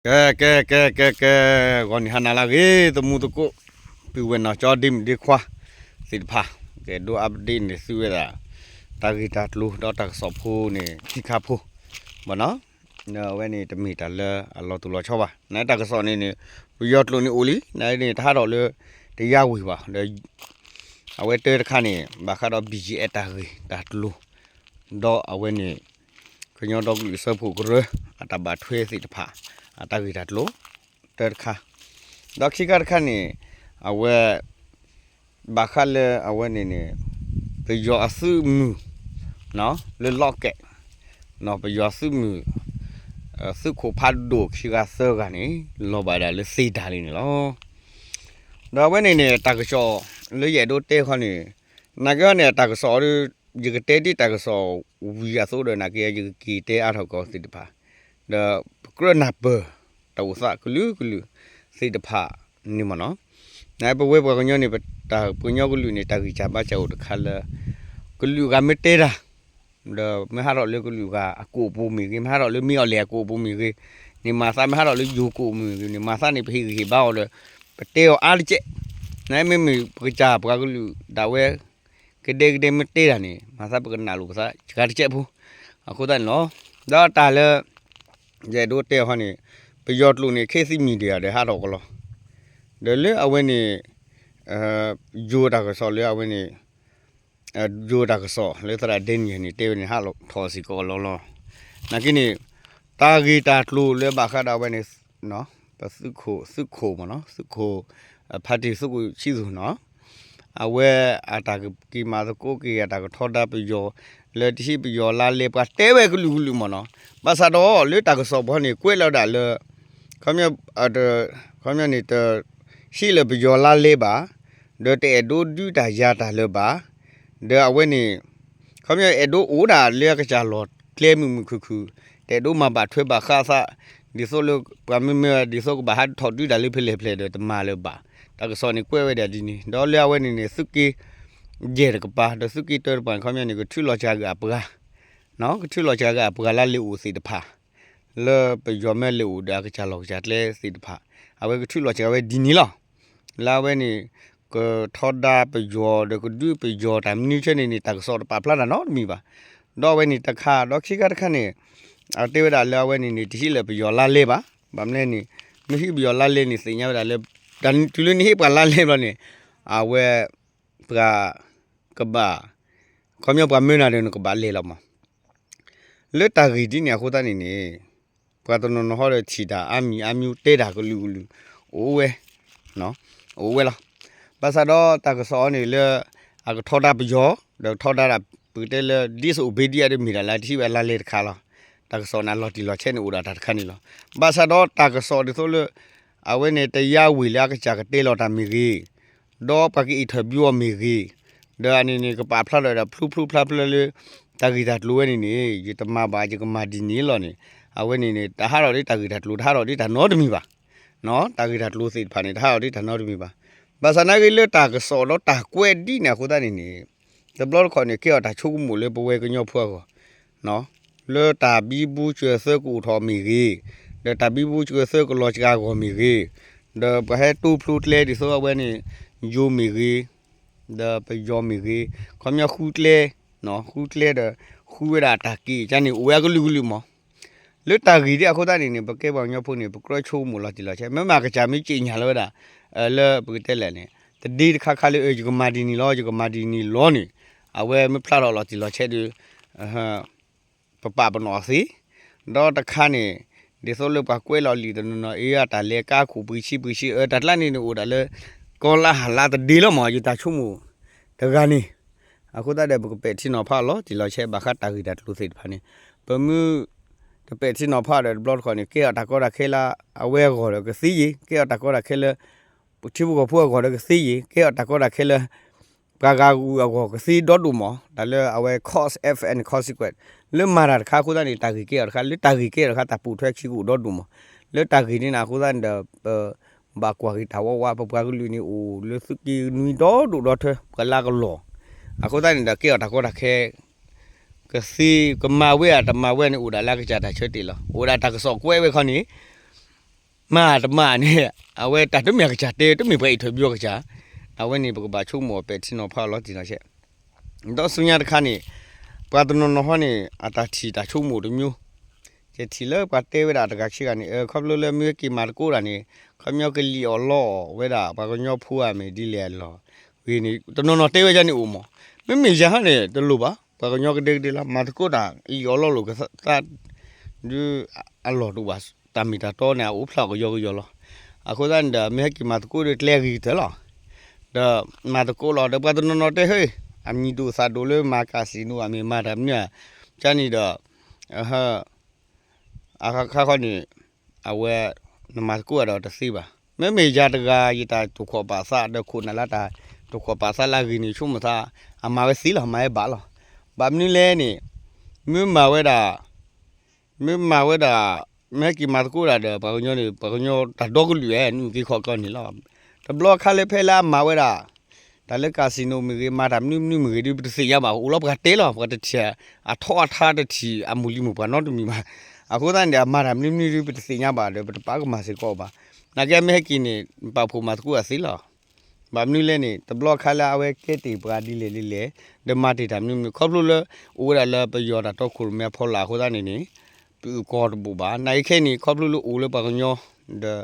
ကဲ ကဲ ကဲ ကဲ ကဲ, ဂီၤနံၤဟါနၤလၢအဂ့ၤ သမူသကိး, ပုၢ်ဝဲၢ်နီၢ်ကၠီဒ့မုၣ်ဒ့ခွါသ့ၣ်တဖၣ်, ကဲဒိ update န့ၣ် သုဝဲဒၣ် တၢ်ဂ့ၢ်တၢ်ကျိၤဒီးတၢ်ကစီၣ်ဖိန့ၣ် ခံခါဖိ, ဘၣ်နီၤ, အဝဲန့ၣ်တမ့ၢ်တၢ်လၢအလီၤတူာ်လီၤဆီဘၣ်, နတၢ်ကစီၣ်န့ၣ်န့ၣ် ပယီၤကျိာ်န့ၣ်အိၣ်လံ, နန့ၣ် တဟးထီၣ်လၢ တယါဝ့ၤဘၣ်, ဒီး အဝဲတၢတခါန့ၣ် ဘၣ်ဃးဒီး ဘီၣ်ကၠံအဲၣ် တၢ်ဂ့ၢ်တၢ်ကျိၤ, ဒီးအဝဲန့ၣ် ကညီဒီကလုာ်စၢဖှိၣ်ကရၢ အတၢ်ဘၣ်ထွဲသ့ၣ်တဖၣ် အတၢ်ဂ့ၢ်တၢ်ကျိၤ တၢတခါ, ဒီးခံခါတခါန့ၣ် အဝဲ ဘၣ်ဃးလၢအဝဲန့ၣ်န့ၣ် ပယီၤအသုးမုၢ် လၢလီၢ်ကဲး, ပယီၤသုးမုၢ် သုးခိၣ်ဖးဒိၣ်ခံဂၤသၢဂၤန့ၣ် လီၤဘၣ်ဒၣ်လၢသ့ၣ်တၢ်လံန့ၣ်လီၤ. ဒီးအဝဲန့ၣ်န့ၣ် တၢ်ကစီၣ်လၢယအဲၣ်ဒိးတဲခီန့ၣ်, နာ်က့ဟီန့ၣ် တၢ်ကစီၣ်ဒီး ယကတဲဒ်တၢ်ကစီၣ်ဝံၤအသိးဒီး နာ်က့ယကက့ၤတဲအါထီၣ်ကီးသ့ၣ်တဖၣ်, ဒီးပကြၢးနၢ်ပၢၢ် တၢ်အိၣ်သးကလုာ်ကလုာ်သ့ၣ်တဖၣ်န့ၣ်မ့ၢ်နီၤ, နပဝဲပှၤကညီန့ၣ် ပတၢ်ပှၤကညီကလုာ်န့ၣ် တၢ်ဂံၢ်စၢ်ဘါစၢ်အိၣ်တခါလၢ ကလုာ်ဂၤမ့ၢ်တဲတၢ် ဒီးမ့ၢ်ဟးထီၣ်လၢကလုာ်ဂၤအကိာ်ပူၤမ့ၢ်ဂ့ၤ, မ့ၢ်ဟးထီၣ်လၢမ့ၢ်အီၤလဲၣ်အကိာ်ပူၤမ့ၢ်ဂ့ၤ, န့ၣ်မၤသးမ့ၢ်ဟးထီၣ်လၢယိၤကိာ်မ့ၢ်ဂ့ၤ, န့ၣ်မၤသးန့ၣ် ပဟ့ၣ်ဂံၢ်ဟ့ၣ်ဘါအီၤဒီး ပတဲအီၤအါတကဲး, နမ့မ့ၢ်ပကစၢ်ပှၤကလုာ်ဒၣ်ဝဲ ကဒဲကဒဲမ့ၢ်တဲတၢ်န့ၣ် မၤသးပကနၣ်လိာ်ပသးစှၤတကဲးဖိ, အဃိသတးန့ၣ်လီၤ. ဒီးတၢ်လၢ ယအဲၣ်ဒိးတဲအီၤခီန့ၣ် ပယီၤကျိာ်န့ၣ် ခဲသံမံၤဒံးဧါဒီးဟးထီၣ်ကလီၤ, ဒီးလၢအဝဲန့ၣ် ယိၤတၢ်ကစီၣ်လၢအဝဲန့ၣ် ယိၤတၢ်ကစီၣ်လၢသရၣ်ဒဲနံၣ်န့ၣ် တဲဝဲန့ၣ် ဟးထီၣ်စ့ၢ်ကီးလီၤလီၤ. နာ်က့န့ၣ် တၢ်ဂ့ၢ်တၢ်ကျိၤလၢဘၣ်ဃးဒီးအဝဲန့ၣ် ပသုးခိၣ် သုးခိၣ်မ့ၢ်နီၤ, သုးခိၣ် ဖါတံၢ်သုးခိၣ်ဆံသူၣ်နီၤ, အဝဲအတၢ်က့ၤမၤသကိးက့ၤ အတၢ်ကထီဒါပယီၤ လၢတဟံးပယီၤလါလဲ ပှၤတဲဝဲကလုာ်ကလုာ်မ့ၢ်နီၤ, ဘၣ်ဆၣ်ဒီးလၢတၢ်ကစီၣ်ပူၤန့ၣ် ကွဲးလီၤဒၣ်လၢ ခီပညီ ခီပညီန့ၣ် တဟံးလၢပယီၤလါလဲဘၣ်, ဒီးတအဲၣ်ဒိးဒုးတၢ်ယၤတၢ်လၢၤဘၣ်, ဒီးအဝဲန့ၣ် ခီပညီအဲၣ်ဒိးအိၣ်ဒၣ်လၢအကစၢ်လီၢ်ကျဲမုာ်မုာ်ခုၣ်ခုၣ်, တအဲၣ်ဒိးမၤဘၣ်ထွဲဘၣ်ဃးသး, ဒ်သိးလၢပှၤမ့မ့ၢ်ဒ်သိးကဘၣ်ဟးထီၣ်ဒုးတၢ်လၢဖဲလဲၣ်ဖဲလဲၣ်ဒီးတမၤလၢၤဘၣ်, တၢ်ကစီၣ်န့ၣ်ကွဲးဝဲဒၣ်ဒ်န့ၣ်, ဒီးလၢအဝဲန့ၣ်န့ၣ် သုးက့ယဲၢ်တကပၤ ဒီးသုးက့တၢတပၤန့ၣ် ခီပညီန့ၣ် ကထုးလီၤစှၤဂ့ၤအပှၤ ကထုးလီၤစှၤဂ့ၤအပှၤလါလဲအိၣ်သ့ၣ်တဖၣ် လၢပယီၤမ့ၢ်လဲအိၣ်ဒီးအကစၢ်လီၢ်ကစၢ်ကျဲသ့ၣ်တဖၣ်, အဝဲကထုးလီၤစှၤဝဲဒ်န့ၣ်လီၤ. လၢအဝဲန့ၣ် ကထီဒါပယီၤဒီးကဒုးပယီၤတၢ်မနုၤဆဲန့ၣ်န့ၣ် တၢ်ကစီၣ်တပာ်ဖျါတၢ်နီတမံၤဘၣ်. ဒီးအဝဲန့ၣ်တခါ ဒီးခံခါတခါန့ၣ် အတဲဝဲဒၣ်လၢအဝဲန့ၣ်န့ၣ် တဟံးလၢပယီၤလါလဲဘၣ်. ဘၣ်မနုၤန့ၣ် မ့ၢ်ဟံးပယီၤလါလဲန့ၣ် သ့ၣ်ညါဝဲဒၣ်လၢ တၢ်တုၤလၢနဟံးပှၤလါလဲဘျီန့ၣ် အဝဲ ပှၤ ကဘၣ် ခီပညီပှၤမၢနၤဒီးနကဘၣ်လဲၤလီၤမး. လၢတၢ်ဂ့ၢ်ဒ်န့ၣ်အဃိသတးန့ၣ်န့ၣ် ပှၤတနီၤနီၤဟီဒီးထံၣ်တၢ်အါမံၤအါမံၤတဲတၢ်ကလုာ်ကလုာ် အိၣ်ဝဲ အိၣ်ဝဲလီၤ. ဘၣ်ဆၣ်ဒီးတၢ်ကစီၣ်အီၤန့ၣ်လၢ အကထီဒါပယီၤ ဒီးကထီဒါဒၣ် ပကတဲလၢ ဒ်သိးအိၣ်ဘ့ဒ်အံၤဒီးမ့ၢ်ဒၣ်လၢတဟံးဝဲလါလဲတခါလီၤ. တၢ်ကစီၣ်န့ၣ်လီၤတံၢ်လီၤဆဲးန့ၣ်အိၣ်ဒီးတၢ်တခါန့ၣ်လီၤ. ဘၣ်ဆၣ်ဒီးတၢ်ကစီၣ်ဒ်သိးလၢ အဝဲန့ၣ်တယါဝ့ၤလၢအကစၢ်ကတဲလီၤတၢ်မ့ၢ်ဂ့ၤ ဒီးပှၤက interview အီၤမ့ၢ်ဂ့ၤ, ဒီးအန့ၣ်န့ၣ် ကပာ်ဖျါထီၣ်ဒီးဖျိဖျိဖျါဖျါလၢ တၢ်ဂ့ၢ်တၢ်ကျိၤဝဲန့ၣ်န့ၣ် ယတမၤဘၣ် ယကမၤဒ်န့ၣ်လီၤန့ၣ်, အဝဲန့ၣ်န့ၣ် တဟးထီၣ်ဒ်တၢ်ဂ့ၢ်တၢ်ကျိၤ တဟးထီၣ်ဒ်တၢ်နီတမံၤဘၣ်. တၢ်ဂ့ၢ်တၢ်ကျိၤသ့ၣ်တဖၣ်န့ၣ် တဟးထီၣ်ဒ်တၢ်နီတမံၤဘၣ်. ဘၣ်ဆၣ်နာ်က့လၢတၢ်ကစီၣ်ဒီးတၢ်ကွဲးဒ်န့ၣ်အဃိသတးန့ၣ်န့ၣ် တဘျီတခီၣ်န့ၣ် ကဲအီၤတၢ်ဆိကမိၣ်လၢပဝဲကညီဖိအဂီၢ် လၢတၢ်ဘံဘူစၢၤသၢကအိၣ်ထီၣ်မ့ၢ်ဂ့ၤ, ဒီးတၢ်ဘံဘူစၢၤသၢကလီၤစှၤအဂီၢ်မ့ၢ်ဂ့ၤ, ဒီးပှၤဟဲတိဖျိကျဲဒ်သိးအဝဲန့ၣ် ယိၤမ့ၢ်ဂ့ၤ, ဒီးပယီၤမ့ၢ်ဂ့ၤ, ခီပညီဃုကျဲ, ဃုကျဲဒီး ဃုဝဲဒၣ်တၢ်က့ၣ်ကန့ၣ် အိၣ်ဝဲအကလုာ်ကလုာ်မး. လၢတၢ်ဂ့ၢ်ဒ်အဃိသတးန့ၣ်န့ၣ် ပကဲပှၤကညီဖိန့ၣ် ပကြၢးဆိကမိၣ်လီၤတံၢ်လီၤဆဲး မ့ၢ်မးကစၢ်မ့ၢ်က့ညါလၢဝဲဒၣ် လၢပကတဲလဲၣ်န့ၣ် တဒ့တခါခါလၢ ယကမၤဒ်န့ၣ်လီၤ ယကမၤဒ်န့ၣ်လီၤန့ၣ် အဝဲမ့ၢ်ဖျါထီၣ်လီၤတံၢ်လီၤဆဲးဒီး ပပာ်ပနီၣ်အီၤသ့, ဒီးတခါန့ၣ် ဒ်သိးလၢပှၤကွဲးလီၤလံာ်တနီၤနီၤ အ့ အတၢ်လဲၤကါခိၣ်ပှ့ၤဆံပှ့ၤဆံ အၢ တၢ်ကျါန့ၣ်န့ၣ်အိၣ်ဒၣ်လၢ ကီၤလၤဟၤလါတဒ့လီၤမး ယတၢ်ဆိကမိၣ်တဂၤန့ၣ်. အဃိသတးဒီး ပကပဲာ်ထံနီၤဖးအီၤလီၤတံၢ်လီၤဆဲး ဘၣ်ဃးတၢ်ဂ့ၢ်တၢ်ကျိၤသ့ၣ်တဖၣ်န့ၣ် ပမ့ၢ်တပဲာ်ထံနီၤဖးဒီးတဘျီတခီၣ်န့ၣ် ကဲအီၤတၢ်ကီတၢ်ခဲလၢအဝဲအဂီၢ်ဒီးကသ့ယံၤ, ကဲအီၤတၢ်ကီတၢ်ခဲလၢ ထံဖိကီၢ်ဖိအဂီၢ်ဒီးကသ့ယံၤ, ကဲအီၤတၢ်ကီတၢ်ခဲလၢ ပှၤဂၤဂုၤအဂီၢ်ကသ့ဒီဒိၣ်မး, တၢ်လၢအဝဲ cause and consequence လၢမၤတၢ်တခါအဃိသတးန့ၣ် တၢ်ဂ့ၢ်ကဲအီၤတခါ, လၢတၢ်ဂ့ၢ်ကဲအီၤတခါ တၢ်ပိာ်ထွဲခံကအိၣ်ဒီဒိၣ်မး. လၢတၢ်ဂ့ၢ်န့ၣ်အဃိသတးန့ၣ်ဒီး ပဘၣ်ကွၢ်က့ၤတၢ်ဝးဝး, ပပှၤကလုာ်န့ၣ်အိၣ်လၢသုးက့နွံဒီဒိၣ်ဒီထၢ ပှၤလၢကလီၢ်, အဃိသတးန့ၣ်ဒီး ကဲအီၤတၢ်ကီတၢ်ခဲ ကသ့ကမၤဝဲအတမၤဝဲန့ၣ် အိၣ်ဒၣ်လၢအကစၢ်တၢ်ဆၢတဲာ်လီၤ. အိၣ်ဒၣ်တၢ်ကစီၣ်ကွဲးဝဲခီန့ၣ် မၤတမၤန့ၣ် အဝဲတၢ်တမ့ၢ်အကစၢ်တဲ တမ့ၢ်ပှၤအံးထွဲဘျီကစၢ်, အဝဲန့ၣ် ပကဘၣ်ဆိကမိၣ်အီၤပဲာ်ထံနီၤဖးအီၤလီၤတံၢ်နီၤဆဲး. ဒီးဆူညါတခါန့ၣ် ပှၤတနီၤနီၤဟီန့ၣ် အတၢ်ထံၣ်တၢ်ဆိကမိၣ်တမျိုး, ယထံၣ်လၢပှၤတဲဝဲဒၣ်တဂၤခံဂၤန့ၣ် ခီဖျိလၢမ့ၢ်ဟဲက့ၤမၤသကိးတၢ်န့ၣ် ခီပညီကလံၣ်အီၣ်လီအီၣ်ဝဲဒၣ် ပှၤကညီဖိအမ့ၢ်ဒ်လဲၣ်အလီၢ် ဂ့ၤန့ၣ် တနီၤနီၤတဲဝဲဒ်န့ၣ်အိၣ်မး, မ့မ့ၢ်ယၤဟီန့ၣ် တလိၣ်ဘၣ်, ပှၤကညီကဒဲကဒဲလီၤ မၤသကိးတၢ် လံၣ်အီၣ်လီအီၣ်လိာ်ကသး ဒုးအလီၢ်တအိၣ်ဘၣ်, တၢ်မ့ၢ်တၢ်တီန့ၣ် အအိၣ်ဖျါကယီကယီလီၤ. အဃိသတးန့ၣ်ဒီး မ့ၢ်ဟဲက့ၤမၤသကိးဒီးကျဲအဂ့ၤကတၢၢ်လီၤ. ဒီးမၤသကိးလီၤ ဒီးပှၤတနီၤနီၤတဲဟဲ အမံၤဒိၣ်သးဒိၣ်လၢမၤကၤစံၣ်နိ အမ့ၢ်မၤတၢ်မနုၤဧါ, ကန့ၣ်ဒီး အခါခီန့ၣ် အဝဲ နမၤသကိးဒီးတသ့ဘၣ်. မ့မ့ၢ်ယၤတဂၤ ယတၢ်တိာ်ခိးပာ်သး ဒီးခိၣ်နၢ်လၢတၢ်တိာ်ခိးပာ်သးလၢအဂ့ၤန့ၣ် ဆိကမိၣ်သး အမၤဝဲသ့လီၤ မၤဝဲဘၣ်လီၤ. ဘၣ်မနုၤလဲၣ်န့ၣ် မ့ၢ်မၤဝဲဒၣ် မ့ၢ်မၤဝဲဒၣ် မ့ၢ်ဟဲက့ၤမၤသကိးတၢ်ဒီးပှၤကညီန့ၣ် ပှၤကညီတၢ်ဒီကလုာ်အဲၣ် နုာ်က့ၤခီၣ်ကီၢ်န့ၣ်လီၤ. တဘျီခါလၢဖဲလၢအမၤဝဲဒၣ် တၢ်လၢကၤစံၣ်နိမ့ၢ်ဂ့ၤ မၤတၢ်မနုၤမနုၤမ့ၢ်ဂ့ၤဒီး ပတသ့ၣ်ညါဘၣ် အိၣ်လီၤပှၤတဲလီၤ ပှၤတထံၣ် အထီအထါတထံၣ် အမုၢ်လံမုၢ်ပှၢ်နီတမံၤဘၣ်. အဃိသတးန့ၣ်ဒီး အမၤတၢ်မနုၤမနုၤဒီး ပတသ့ၣ်ညါဘၣ်ဒီး ပတပာ်ကမၣ်စ့ၢ်ကီးဘၣ်. နာ်က့မ့ၢ်ဟဲက့ၤန့ၣ် ပာ်ဖှိၣ်မၤသကိးအသ့လီၤ. ဘၣ်မနုၤလဲၣ်န့ၣ် တဘျီခါလၢအဝဲကဲတ့ၢ်ပှၤဒ်လဲၣ်ဒ်လဲၣ် ဒီးမၤတ့ၢ်တၢ်မနုၤမနုၤ ခီဖျိလၢ အိၣ်ဝဲဒၣ်လၢပယီၤတၢ်တီခိၣ်ရိၣ်မဲအဖီလာ်အဃိသတးန့ၣ်န့ၣ် ပအုၣ်ကီၤတဘူၣ်ဘၣ်. နာ်က့ခဲအံၤန့ၣ် ခီဖျိလၢအိၣ်လၢပှၤကညီ ဒီး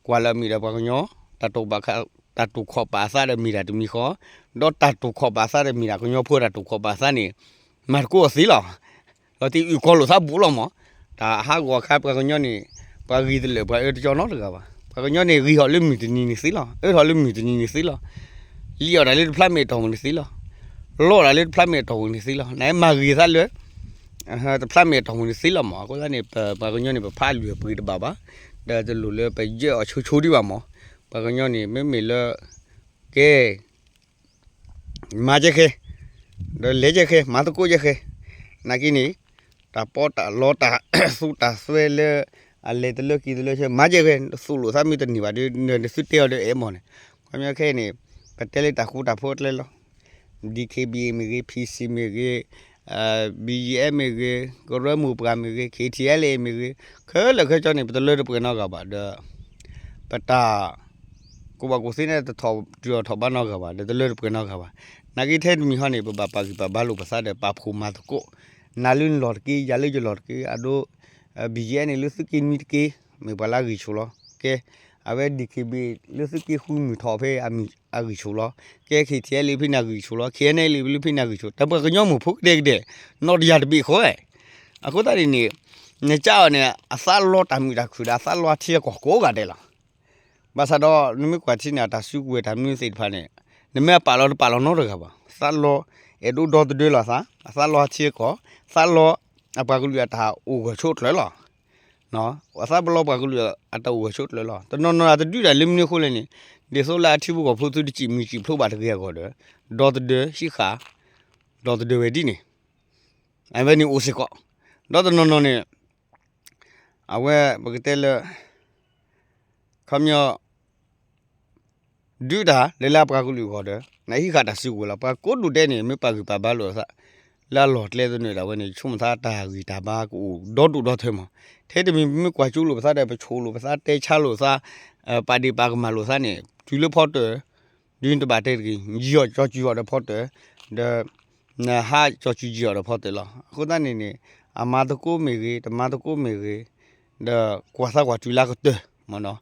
ကွၢ်လၢအမ့ၢ်ဒီးပှၤကညီ တၢ်တိာ်ပာ်ခ- တၢ်တိာ်ခိးပာ်သးဒီးမ့ၢ်တၢ်တမံၤဃီ, ဒီးတၢ်တိာ်ခိးပာ်သးဒီးမ့ၢ်ဒၣ်ကညီဖိတၢ်တိာ်ခိးပာ်သးန့ၣ် မၤသကိးအီၤသ့လီၤ. လီၤတံၢ်အုၣ်ကီၤလိာ်သးဘူးလီၤမး. တၢ်ဟးဂီၤအခါပှၤကညီန့ၣ် ပှၤဂ့ၤတလၢာ်ပှၤအၢတကၠီနီတဂၤဘၣ်. ပှၤကညီန့ၣ် ဂ့ၤထီၣ်လၢမုၢ်တနံၤန့ၣ်သ့လီၤ. အၢထီၣ်လၢမုၢ်တနံၤန့ၣ်သ့လီၤ. လံၣ်အီၣ်တၢ်လၢတဖျါမဲာ်တီၢ်ပူၤန့ၣ်သ့လီၤ. လီအီၣ်တၢ်လၢတဖျါမဲာ်တီၢ်ပူၤန့ၣ်သ့လီၤ. နမၤဂ့ၤသးလၢ တဖျါမဲာ်တီၢ်ပူၤန့ၣ်သ့လီၤမး. အဃိသတးန့ၣ် ပပှၤကညီန့ၣ် ပဖးအလုၢ်အပှ့ၤတဘၣ်ဘၣ်. ဒီးတလိၣ်လၢပယဲၢ်အီၤဆိဆိဒံးဘၣ်မး. ပှၤကညီန့ၣ် မ့မ့ၢ်လၢ ကဲ မၤကဲဃဲ, ဒီးလဲၤကဲဃဲ, မၤသကိးကဲဃဲ, နာ်က့န့ၣ် တၢ်ပီးတၢ်လီတၢ်သူတၢ်စွဲလၢ အလဲၤတလၢက့ၤတလၢဆၢ မၤကဲဃဲ, သိၣ်လိာ်သးမ့ၢ်တန့ၢ်ဘၣ်ဒီး နသုတဲအီၤဒီးအဲၣ်မးန့ၣ်, ခီပညီခဲအံၤန့ၣ် ပတဲလၢတၢ်ဃူတၢ်ဖိးအကျဲလီၤ. ဒံၣ်ခ့ဘံၣ်မ့ၢ်ဂ့ၤ, ဖံစံၣ်မ့ၢ်ဂ့ၤ, ဘံၣ်ယံၣ်အဲၣ်မ့ၢ်ဂ့ၤ, ကရၢမိၢ်ပှၢ်မ့ၢ်ဂ့ၤ, ခ့ထံၣ်အဲလ့ၣ်မ့ၢ်ဂ့ၤ, ခဲလၢာ်ခဲဆ့န့ၣ် ပတလၢတပှဲၤနီတဂၤဘၣ်ဒီး ပတၢ် ကိးဘၣ်ကူၣ်သ့န့ၣ် တထီၣ်တုၤအီၤထီၣ်ဘးနီတဂၤဘၣ် ဒီးတလၢတပှဲၤနီတဂၤဘၣ်. နာ်က့ထဲတမံၤဟီန့ၣ် ပဘၣ်ပာ်ဂံၢ်ပာ်ဘါလိာ်ပသးဒီး ပာ်ဖှိၣ်မၤသကိး, နၤလၢနလီၢ်တက့ၢ်, ယၤလၢယလီၢ်တက့ၢ်, အဒိ ဘံၣ်ယံၣ်အဲၣ်န့ၣ် လၢသုးက့နွံတက့ၢ်, မ့ၢ်ပှၤလၢအဂံၢ်ဆူၣ်လီၤ. ကဲ အဝဲဒံၣ်ခ့ဘံၣ် လၢသုးက့ဃုမုၢ်ထီၣ်ဖဲအဂံၢ်ဆူၣ်လီၤ. ကဲ ခ့ထံၣ်အဲလ့ၣ်ဖဲန့ၣ်အဂံၢ်ဆူၣ်လီၤ, ခ့အဲလ့ၣ်ဖဲန့ၣ်အဂံၢ်ဆူၣ်, တၢ်ပှၤကညီမိၢ်ဖိကဒဲကဒဲ နီၢ်တယၢ်တဘ့ၣ်ဃီဝဲ. အဃိသတးန့ၣ်န့ၣ် နကးအီၤန့ၣ် အသးလီတၢ်မုာ်တၢ်ခုၣ်ဒီး အသးလီထံအကီၢ်ကိးဂၤဒဲးလီၤ. ဘၣ်ဆၣ်ဒီး နမ့ၢ်ကွၢ်ထံန့ၣ် အတၢ်စုကဝဲၤတၢ်မနုၤသ့ၣ်တဖၣ်န့ၣ် နမ့ၢ်အပာ်လီၤတပာ်လီၤနီတဂၤဘၣ်. သးလီ အဲၣ်ဒိးဒီသဒၢလီၤသး, အသးလီထံအကီၢ်, သးလီအပှၤကလုာ်အတၢ်အိၣ်ဂၢၢ်ဆိးကျၢၤလီၤ. အသးပလီပှၤကလုာ်အတၢ်အိၣ်ဂၢၢ်ဆိးကျၢၤလီၤ. တနီၤနီၤအတဒုးတၢ်လၢမနုၤအဃိလဲၣ်န့ၣ် ဒ်သိးလၢအထံဖိကီၢ်ဖိသုတစံၣ်မုၢ်စံၣ်ဖျိးဘၣ်တဂ့ၤအဂီၢ်ဒီး ဒီသဒၢဟံးဃာ်, ဒီသဒၢဝဲဒ်န့ၣ် အဝဲန့ၣ်အိၣ်စ့ၢ်ကီး. ဒီးတနီၤနီၤန့ၣ် အဝဲပကတဲလၢ ခီပညီ ဒုးတၢ်လၢလၢပှၤကလုာ်အဂီၢ်ဒီး နဟံးဃာ်တၢ်စုကဝဲၤလီၤ. ပှၤကိးဒူၣ်ဒဲးန့ၣ် မ့ၢ်ပာ်ဂံၢ်ပာ်ဘါလိာ်သး လၢအလီၢ်ကျဲသနၢၣ်ဒၣ်ဝဲန့ၣ် ဆိကမိၣ်သးတၢ်ဂံၢ်တၢ်ဘါကအိၣ်ဒီဒူၣ်ဒီထၢမး. ထဲတမံၤမ့ၢ်ကွၢ်ကၠိလိာ်ပသးဒီး ပဆိၣ်လိာ်ပသး တဲဆါလိာ်သး ပာ်ဒ့ၣ်ပာ်ကမၣ်လိာ်သးန့ၣ် တုၤလၢဖီတၢၣ် ဒုးနတဘၣ်တဲတဂ့ၤ ယံာ်အီၣ်ကၠီစုၤအီၣ်ဒီးဖီတၢၣ် ဒီး နဟးကၠီစုၤယံာ်အီၣ်ဒီးဖီတၢၣ်လီၤ. အဃိသတးန့ၣ်န့ၣ် အမၤသကိးမ့ၢ်ဂ့ၤ တမၤသကိးမ့ၢ်ဂ့ၤ ဒီးကွၢ်သးကွၢ်တုၤလၢကတၢၢ်မးနီၤ.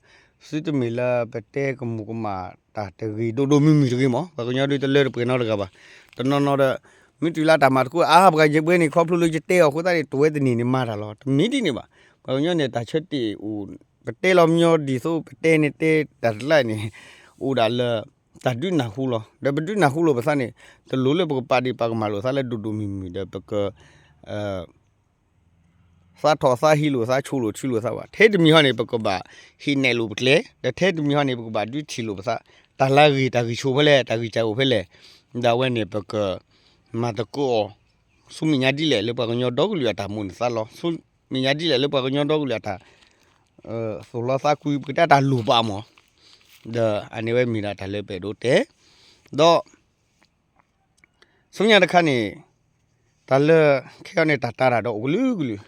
သုတမ့ၢ်လၢပတဲကမူးကမၣ်တၢ်တဂ့ၤဒိၣ်ဒိၣ်မုၢ်မုၢ်တဂ့ၤမး ပှၤကညီဒုးတလၢတပှဲၤနီတဂၤဘၣ်. တနီၤနီၤဒီး မ့ၢ်တုၤလၢတၢ်မၤသကိး အါ ပှၤယဲၢ်ပှဲၤန့ၣ် ခီဖျိလၢယတဲအီၤအဃိသတးန့ၣ် တဝဲတနံၤန့ၣ်မၤတၢ်လီၤ. တမ့ၢ်ဒ်န့ၣ်ဘၣ်. ပှၤကညီန့ၣ် တၢ်ဆၢတဲာ်အိၣ် ပတဲလီၤမညီဒ်သိးပတဲန့ၣ်တဲတၢ်တလၢန့ၣ် အိၣ်ဒၣ်လၢ တၢ်ဒုးနၢ်ဟူလီၤ. ဒီးပဒုးနၢ်ဟူလိာ်ပသးန့ၣ် တလိၣ်လၢပကပာ်ဒ့ၣ်ပာ်ကမၣ်လိာ်သးလၢဒိၣ်ဒိၣ်မုၢ်မုၢ်ဒီး ပက သးထီၣ်သးဟံးလိာ်သး ဆိၣ်လိာ်ထုလိာ်သးဘၣ်. ထဲတမံၤဟီန့ၣ် ပကဘၣ်ဟံးနဲၣ်လိာ်ပကျဲ, ဒီးထဲတမံၤဟီန့ၣ် ပကဘၣ်ဒုးထံၣ်လိာ်ပသး, တၢ်လၢအဂ့ၤ တၢ်ဂံၢ်ဆူၣ်ဖဲလဲၣ် တၢ်ဂံၢ်စၢ်အိၣ်ဖဲလဲၣ်, ဒီးအဝဲန့ၣ် ပကမၤသကိးအီၤ ဆူမဲာ်ညါဒ်လဲၣ် လၢပှၤကညီဒီကလုာ်အတၢ်မိၣ်န့ၢ်သးလီၤ, ဆူမဲာ်ညါဒ်လဲၣ် လၢပှၤကညီဒီကလုာ်အတၢ် သိၣ်လီၤသးကွံ ပကတဲတၢ်လိၣ်ဘၣ်မး, ဒီးအန့ၣ်ဝဲမ့ၢ်ဒၣ်တၢ်လၢပအဲၣ်ဒိးတဲ, ဒီး ဆူညါတခါန့ၣ် တၢ်လၢ ခဲအံၤန့ၣ် တၢ်တာ်တၢ်ဒီးအိၣ်ကလုာ်ကလုာ်,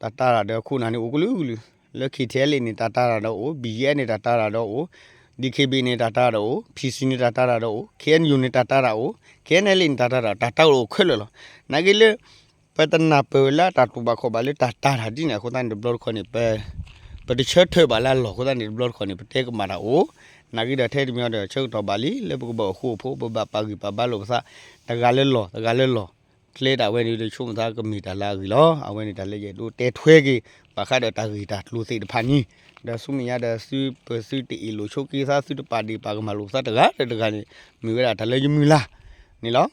တၢ်တာ်တၢ်ဒီးခိၣ်နၢ်န့ၣ်အိၣ်ကလုာ်ကလုာ်, လၢ K T L A န့ၣ် တၢ်တၤတၢ်ဒီးအိၣ်, B G F န့ၣ် တၢ်တၤတၢ်ဒီးအိၣ်, D K B A န့ၣ် တၢ်တၤတၢ်ဒီးအိၣ်, P C န့ၣ် တၢ်တၤတၢ်ဒီးအိၣ်, K N U န့ၣ် တၢ်တၤတၢ်, တၢ်တၤအိၣ်ခဲလၢာ်လီၤ. နာ်က့လၢ ပတနၢ်ပၢၢ်လၢတၢ်တူၢ်ဘၣ်ခီၣ်ဘၣ်လၢတၢ်တၤတၢ်ဒ်န့ၣ်အဃိသတးန့ၣ် တဘျီတခီၣ်န့ၣ် ပ ပတဆၢထၢၣ်ဘၣ်လၢအလီၢ်အဃိသတးန့ၣ် တဘျီတခီၣ်န့ၣ် ပတဲကမၣ်တၢ်အိၣ်, နာ်က့ဒီးထဲတမံၤဒီး ဆၢကတီၢ်ဘၣ်လံ လၢပကဘၣ်အိၣ်ဃူအိၣ်ဖိး ပဘၣ်ပာ်ဂံၢ်ပာ်ဘါလိာ်ပသး တဂၤလၢလီၢ် တဂၤလၢလီၢ် ကျဲဒၣ်ဝဲန့ၣ်ဒီး ဆိကမိၣ်သးကမ့ၢ်တၢ်လၢအဂ့ၤလီၤ. အဝဲန့ၣ်တၢ်လၢယအဲၣ်ဒိးတဲထွဲက့ၤ ဘၣ်ဃးဒီးတၢ်ဂ့ၢ်တၢ်ကျိၤသ့ၣ်တဖၣ်န့ၣ်, ဒီးဆူမဲာ်ညါဒီး သုပသုတအ့ၣ်လိာ်ဆိးက့သး သုတပာ်ဒ့ၣ်ပာ်ကမၣ်လိာ်ပသးတဂၤဒီးတဂၤန့ၣ် မ့ၢ်ဝဲဒၣ်တၢ်လၢယမုၢ်လၢ်န့ၣ်လီၤ.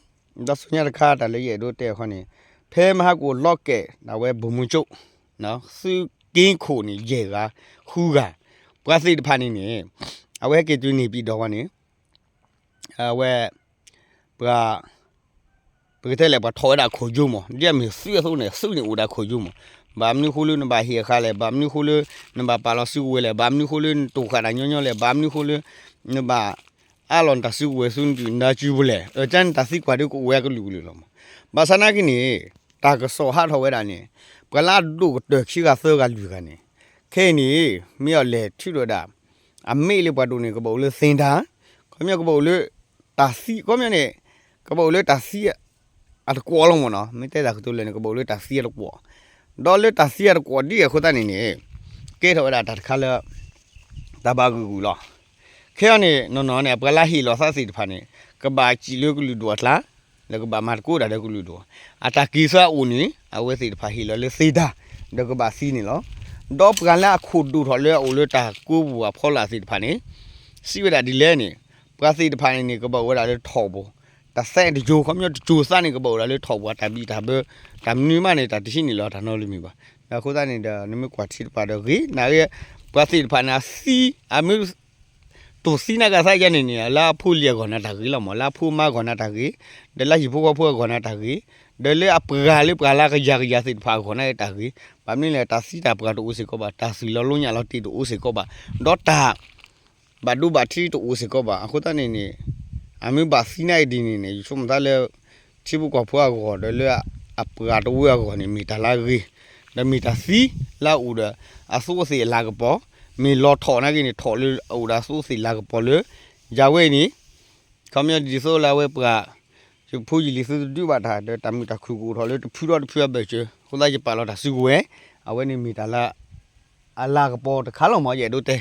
ဒီးဆူညါတခါ တၢ်လၢယအဲၣ်ဒိးတဲအခီန့ၣ် ဖဲမဟါကိၣ်လီကဲး အဝဲ ဗိုလ်မှူးချုပ် သုးက့ခိၣ်န့ၣ် ယဲၢ်ဂၤ ဃုဂၤ ပှၤသ့ၣ်တဖၣ်န့ၣ်န့ၣ် အဝဲဟဲက့ၤတုၤန့ၢ်ပံၤဒီးဝဲန့ၣ် အဝဲ ပှၤ ပကတဲလဲၣ် ပှၤထီၣ်ဝဲဒၣ်ခိၣ်ယိမး ဒ်အမ့ၢ်သုးအသိးန့ၣ် သုးန့ၣ်အိၣ်ဒၣ်ခိၣ်ယိမး, ဘၣ်မနုၤဃိလၢနဘၣ်ဟ့ၣ်အခါလဲၣ်, ဘၣ်မနုၤဃိလၢ နဘၣ်ပာ်လီၤစုကဝဲၤလဲၣ်, ဘၣ်မနုၤဃိလၢနတိၢ်ဃာ်တၢ်ညီညီလဲၣ်, ဘၣ်မနုၤဃိလၢ နဘၣ် အးလီၤနတၢ်စုကဝဲၤဆူနဒုၣ်နဒါစုပူၤလဲၣ်, အကၢန့ၣ်တၢ်သံကွၢ်ဒ်ကအိၣ်ဝဲအကလုာ်ကလုာ်လီၤမး. ဘၣ်ဆၣ်နာ်က့န့ၣ် တၢ်ကစီၣ်ဟးထီၣ်ဝဲဒၣ်န့ၣ် ပှၤလၢအဒိၣ်ကတၢၢ်ခံဂၤသၢဂၤလွံၢ်ဂၤန့ၣ် ခဲအံၤန့ၣ် မ့ၢ်အီၤလဲၤထုးဒီးဒၣ် အမ့ၢ်လၢပှၤဒိၣ်န့ၣ် ကဘၣ်အိၣ်လၢသ့ၣ်တၢ်, ခီပညီကဘၣ်အိၣ်လၢ တၢ်သံ ခီပညီန့ၣ် ကဘၣ်အိၣ်လၢတၢ်သံ အတကွီၣ်လီၤမးနီၤ, မ့ၢ်တဲတၢ်ကတိၤလဲၣ်န့ၣ် ကဘၣ်အိၣ်လၢတၢ်သံအတကွီၣ်, ဒီးလၢတၢ်သံအတကွီၣ်ဒ်အဃိသတးန့ၣ်န့ၣ် ကဲထီၣ်ဝဲဒၣ်တၢ်တခါလၢ တၢ်ဘၣ်ဂုာ်ဂုာ်လီၤ. ခဲအံၤန့ၣ် နီၢ်နီၢ်န့ၣ် ပှၤလၢဟ့ၣ်လီၤသးသ့ၣ်တဖၣ်န့ၣ် ကဘၣ်စံးလၢကလုာ်ဒိၣ်အကျါ လၢကဘၣ်မၤသကိးတၢ်ဒီးကလုာ်ဒိၣ်, အတၢ်က့ၤသးအိၣ်န့ၣ် အဝဲသ့ၣ်တဖၣ်ဟ့ၣ်လီၤလၢသ့ၣ်တၢ် ဒီးကဘၣ်သံန့ၣ်လီၤ. ဒီးပှၤလၢအခိၣ်ဒိၣ်ထီၣ်လၢအအိၣ်လၢတၢ်ကိးပူၤအဖီလာ်သ့ၣ်တဖၣ်န့ၣ် စံးဝဲဒၣ်ဒ်လဲၣ်န့ၣ် ပှၤသ့ၣ်တဖၣ်န့ၣ်န့ၣ် ကဘၣ်အိၣ်ဝဲဒၣ်လၢထိၣ်ပူၤ, တၢ်သဲတယိၤ ခီပညီတစိၤသးန့ၣ် ကဘၣ်အိၣ်ဒၣ်လၢထိၣ်ပူၤ တၢ်ဘံၣ်တၢ်ဘၢ တၢ်မနုၤမးန့ၣ် တၢ်တဟံးန့ၢ်လီၤတၢ်နီတမံၤဘၣ်. ဒီးအဃိသတးန့ၣ်ဒီး နမ့ၢ်ကွၢ်ထံတပၤဒီးဂ့ၤ နာ်က့ ပှၤသ့ၣ်တဖၣ်န့ၣ် အသံ အမ့ၢ် တိၢ်သံနာ်က့သးယါန့ၣ်န့ၣ် လၢအဖိလံၤအဂီၢ်န့ၣ်တၢ်ဂ့ၤလီၤမး, လၢအဖိမါအဂီၢ်န့ၣ်တၢ်ဂ့ၤ, ဒီးလၢဟံၣ်ဖိဃီဖိအဂီၢ်န့ၣ်တၢ်ဂ့ၤ, ဒီးလၢအပှၤလၢပှၤလၢကယၤကယၤသ့ၣ်တဖၣ်အဂီၢ်န့ၣ်တၢ်ဂ့ၤ, ဘၣ်မနုၤလဲၣ် တၢ်သံတၢ်ပှၢ်တအိၣ်စ့ၢ်ကီးဘၣ်, တၢ်သွံၣ်လီၤလိညၣ်လီၤတ့ၢ်တအိၣ်စ့ၢ်ကီးဘၣ်, ဒီးတၢ် ဘၣ်ဒိဘၣ်ထံးတအိၣ်စ့ၢ်ကီးဘၣ်. အဃိသတးန့ၣ်န့ၣ် အမ့ၢ်ဘၣ်သံနာ်အံၤဒ်န့ၣ်န့ၣ် ယဆိကမိၣ်သးလၢ ထံဖိကီၢ်ဖိအဂီၢ် ဒီးလၢအပှၤတဝၢအဂီၢ်န့ၣ် မ့ၢ်တၢ်လၢအဂ့ၤ, ဒီးမ့ၢ်တၢ်သံလၢအအိၣ်ဒီး အသူးအသ့ၣ်အလၤကပီၤ, မ့ၢ်လီၤထိၣ်နာ်က့န့ၣ် ထိၣ်လၢအအိၣ်ဒီးအသူးအသ့ၣ်လၤကပီၤလၢ ယၤဝဲအံၤန့ၣ် ခီပညီဒ်သိးလၢအဝဲပှၤ ယဖိယလံၤသုတဒုးဘၣ်တၢ် ဒီးတၢ်မုာ်တၢ်ခုၣ်ကအိၣ်ထီၣ်လၢတဖုဒီးတဖုအဘၢၣ်စၢၤ အဃိသတးယပာ်လီၤတၢ်စုကဝဲၤ, အဝဲန့ၣ်မ့ၢ်တၢ်လၢ အလၤကပီၤတခါလီၤမး ယအဲၣ်ဒိးတဲ,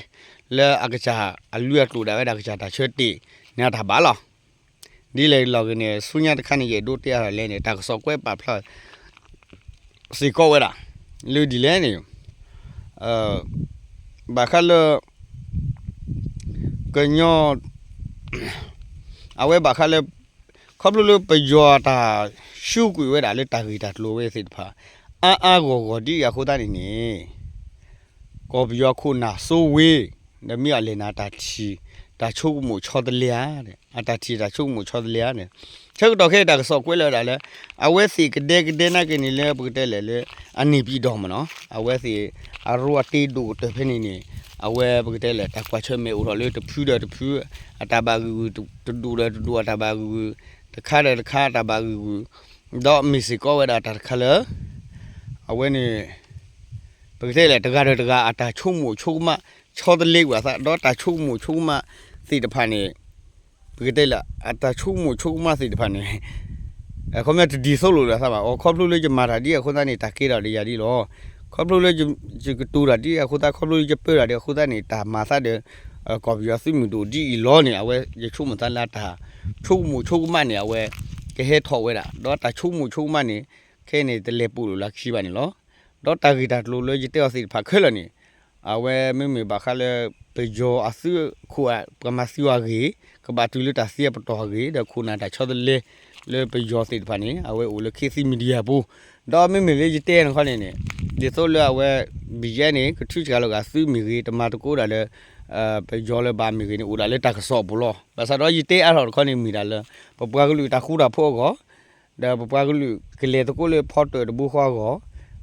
လၢအကစၢ်အလုၢ်အကျိၤဒၣ်ဝဲဒၣ်ကစၢ်တၢ်ဆၢတဲာ်န့ၢ်တၢ်ဘၣ်လီၤ. ဒ်လဲၣ်လီၤဂ့ၤန့ၣ် ဆူညါတခါန့ၣ် ယအဲၣ်ဒိးတဲအါထီၣ်လဲၣ်န့ၣ် တၢ်ကစီၣ်ကွဲးပာ်ဖျါ စ့ၢ်ကီးဝဲဒၣ် လၢဒ်လဲၣ်န့ၣ် ဘၣ်ဃးလၢ ကညီ အဝဲဘၣ်ဃးလၢ ခီဖျိလၢပယီၤတၢ်ရှုံးကွံာ်ဝဲဒၣ်လၢတၢ်ဂ့ၢ်တၢ်ကျိၤဝဲသ့ၣ်တဖၣ် အါအါဂီၢ်ဂီၢ်ဒ်အံၤအဃိသတးန့ၣ်န့ၣ် ကီၢ်ပယီၤခိၣ်နၢ်စိဝ့ ဒီးမ့ၢ်အီၤလဲၣ်န့ၣ် တၢ်ထံၣ် တၢ်ဆိကမိၣ်ဆီတလဲဧါ, အတၢ်ထံၣ်တၢ်ဆိကမိၣ်ဆီတလဲဧါန့ၣ် ဆၢကတီၢ်ခဲအံၤတၢ်ကစီၣ်ကွဲးလီၤဝဲဒၣ်လၢ အဝဲသ့ၣ်ကဒဲကဒဲနာ်က့န့ၣ်လၢပကတဲလဲၣ်လၢ အန့ၢ်ပံၤဒီမ့ၢ်နီၤ အဝဲသ့ၣ် အရိအတ့ဒိၣ်ကတၢၢ်ဖဲန့ၣ်န့ၣ် အဝဲပကတဲလဲၣ် တၢ်ကွၢ်ဆၢၣ်မဲာ်အိၣ်ထီၣ်လၢတဖုဒီးတဖု အတၢ်ဘၣ်ဂုာ်ဂုာ် တဒူၣ်ဒီးတဒူၣ်အတၢ်ဘၣ်ဂုာ်ဂုာ် တခါဒီးတခါအတၢ်ဘၣ်ဂုာ်ဂုာ် ဒီးမ့ၢ်စ့ၢ်ကီးဝဲဒၣ်တၢ်တခါလၢ အဝဲန့ၣ် ပကတဲလဲၣ် တဂၤဒီးတဂၤအတၢ်ဆိကမိၣ်ဆိကမး ဆီတလဲကွံာ်အသး ဒီးတၢ်ဆိကမိၣ်ဆိကမးသ့ၣ်တဖၣ်န့ၣ် ပကတဲလဲၣ် အတၢ်ဆိကမိၣ်ဆိကမးသ့ၣ်တဖၣ်န့ၣ် ခီပညီတဒ်သိးလိာ်လၢၤသးဘၣ် အိ ခီဖျိလၢယမၤတၢ်ဒ်အဃိသတးန့ၣ် တၢ်ကဲထီၣ်ဒီးယၤဒ်လီၤ. ခီဖျိလၢ ယကတိၤတၢ်ဒ်အဃိသတး ခီဖျိလၢယပၢတၢ်ဒ်အဃိသတးန့ၣ် တၢ်မၤသးဒီး ကီၢ်ပယီၤသုးမုၢ်ဒိၣ်ဒ်အံၤလီၤန့ၣ် အဝဲယဆိကမိၣ်သးလၢတၢ်ဆိကမိၣ်ဆိကမးန့ၣ် အဝဲကဟဲထီၣ်ဝဲဒၣ် ဒီးတၢ်ဆိကမိၣ်ဆိကမးန့ၣ် ခဲအံၤန့ၣ် တလဲၤပိာ်လိာ်လၢခံဘၣ်န့ၣ်လီၤ. ဒီးတၢ်ဂ့ၢ်တၢ်ကျိၤလၢယတဲအီၤသ့ၣ်တဖၣ်ခဲလၢာ်န့ၣ် အဝဲမ့မ့ၢ်ဘၣ်ဃးလၢ ပယီၤအသုးခိၣ် ပှၤမၤသံအီၤအဂ့ၢ် ကဘၣ်တုၤလၢတၢ်သံအပတီၢ်အဂ့ၢ် ဒီးခိၣ်နၢ်တၢ်ဆီတလဲ လၢပယီၤသ့ၣ်တဖၣ်န့ၣ် အဝဲအိၣ်လၢ ခေတ်သစ် Media ပူၤ ဒီးမ့မ့ၢ်လၢယတဲန့ၣ်ခီန့ၣ်န့ၣ် ဒ်သိးလၢအဝဲ BGF န့ၣ် ကထုးစှၤလီၤဂာ်သုးမ့ၢ်ဂ့ၤ တမၤသကိးဒၣ်လၢ ပယီၤလၢၤဘၣ်မ့ၢ်ဂ့ၤန့ၣ် အိၣ်ဒၣ်လၢတၢ်ကစီၣ်အပူၤလီၤ. ဘၣ်ဆၣ်ဒီးယတဲအါထီၣ်တခီန့ၣ် မ့ၢ်ဒၣ်လၢ ပပှၤကလုာ်တၢ်ဃူတၢ်ဖိးအဂီၢ် ဒီးပပှၤကလုာ်ကလဲၤသကိးလၢဖီတၢၣ်တဘိဃီအဂီၢ်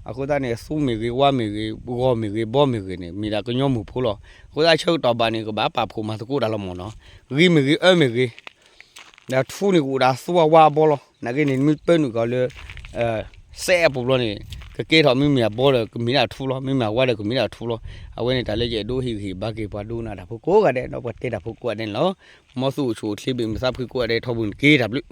အဃိသတးန့ၣ် သူမ့ၢ်ဂ့ၤ ဝါမ့ၢ်ဂ့ၤ ဂီၤမ့ၢ်ဂ့ၤ ဘီမ့ၢ်ဂ့ၤန့ၣ် မ့ၢ်ဒၣ်ကညီမိၢ်ဖိလီၤ. အဃိသတးဆၢကတီၢ်ဘၣ်န့ၣ် ကဘၣ်ပာ်ဖှိၣ်မၤသကိးတၢ်လီၤမ့ၢ်နီၤ. ဂ့ၤမ့ၢ်ဂ့ၤ အၢမ့ၢ်ဂ့ၤ ဒီးထူန့ၣ်ကအိၣ်ဒၣ်သူအဝါအဘီလီၤ. နာ်က့န့ၣ် နမ့ၢ်ပၢနုာ်ကီးလၢ စဲးအပူၤဘျီန့ၣ် ကကဲထီၣ်မ့မ့ၢ်အဘီဒီး ကမ့ၢ်ဒၣ်ထူလီၤ, မ့မ့ၢ်အဝါဒီး ကမ့ၢ်ဒၣ်ထူလီၤ. အဝဲန့ၣ်တၢ်လၢယအဲၣ်ဒိးဟ့ၣ်ဂံၢ်ဟ့ၣ်ဘါက့ၤပှၤဒိကနၣ်တၢ်ဖိကိးဂၤဒဲး ဒီးပှၤတဲတၢ်ဖိကိးဂၤဒဲးန့ၣ်လီၤ. မ်သုအိၣ်ဆူၣ်အိၣ်ချ့ဘၣ် မုာ်သးဖှံကိးဂၤဒဲး ထီဘိန့ၣ်တက့ၢ်. တၢ်ဘျုး